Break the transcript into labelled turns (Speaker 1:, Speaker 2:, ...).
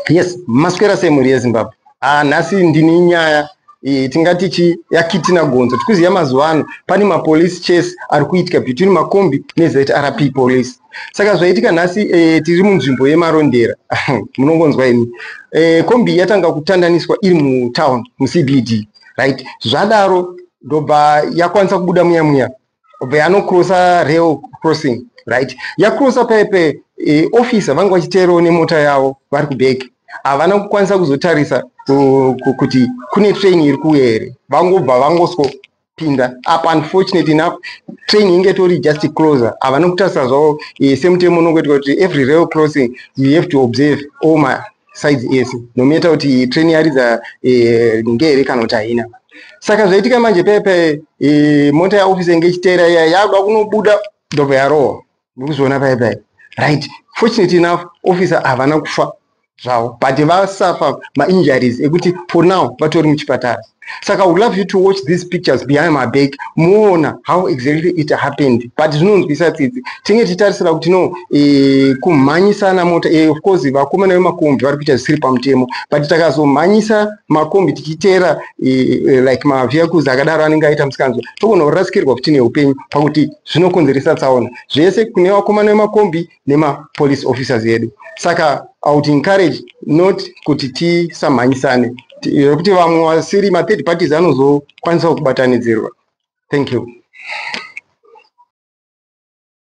Speaker 1: Yes, maswera sei mhuri yeZimbabwe? Ah, nhasi ndini nyaya tingati chi yakitina gonzo. Tikuziva mazuva ano pane mapolice chase ari kuitika between makombi neZRP police. Saka zvaitika nhasi tiri munzvimbo yeMarondera, munongonzwa imi. Kombi yatanga kutandaniswa iri mutown, muCBD, right? Zvadaro ndobva yakwanisa kubuda muya muya, obva yanocrossa rail crossing, right? Yacrossa pepe, officer vanga vachiteerawo nemota yavo vari kuback. Havana kukwanisa kuzotarisa kuti kune train iri kuuya here, vangobva vangosopinda apa. Unfortunate enough, train inge tori just closer. Havana kutarisa zvavo. Semutemo unongoitwa kuti every rail crossing you have to observe all ma sides ese, no matter kuti train yaridza nge here kana kuti haina. Saka zvaitika manje pepe, mota yaofficer inge ichiteera iya yakuda kunobuda, ndobva yarohwa. Ndikuzviona paipai, right? Fortunate enough, officer havana kufa zvavo, but vasuffer mainjuries ekuti for now vatori muchipatara. Saka would love you to watch these pictures behind my back, muona how exactly it happened. But zvinonzwisa tsitsi, tinge tichitarisira kuti no, kumhanyisana mota, of course vakomana vemakombi vari kuita zvisiri pamutemo, but takazomhanyisa makombi tichiteera like mavehicles akadaro anenge aita musikanzwa, togona kurasikirwa futi neupenyu, pakuti zvinokonzeresa tsaona zvese kune vakomana vemakombi nemapolice officers edu. Saka I would encourage not kuti tisamhanyisane, nekuti vamwe vasiri mathird parties anozokwanisa kubatanidzirwa. Thank you.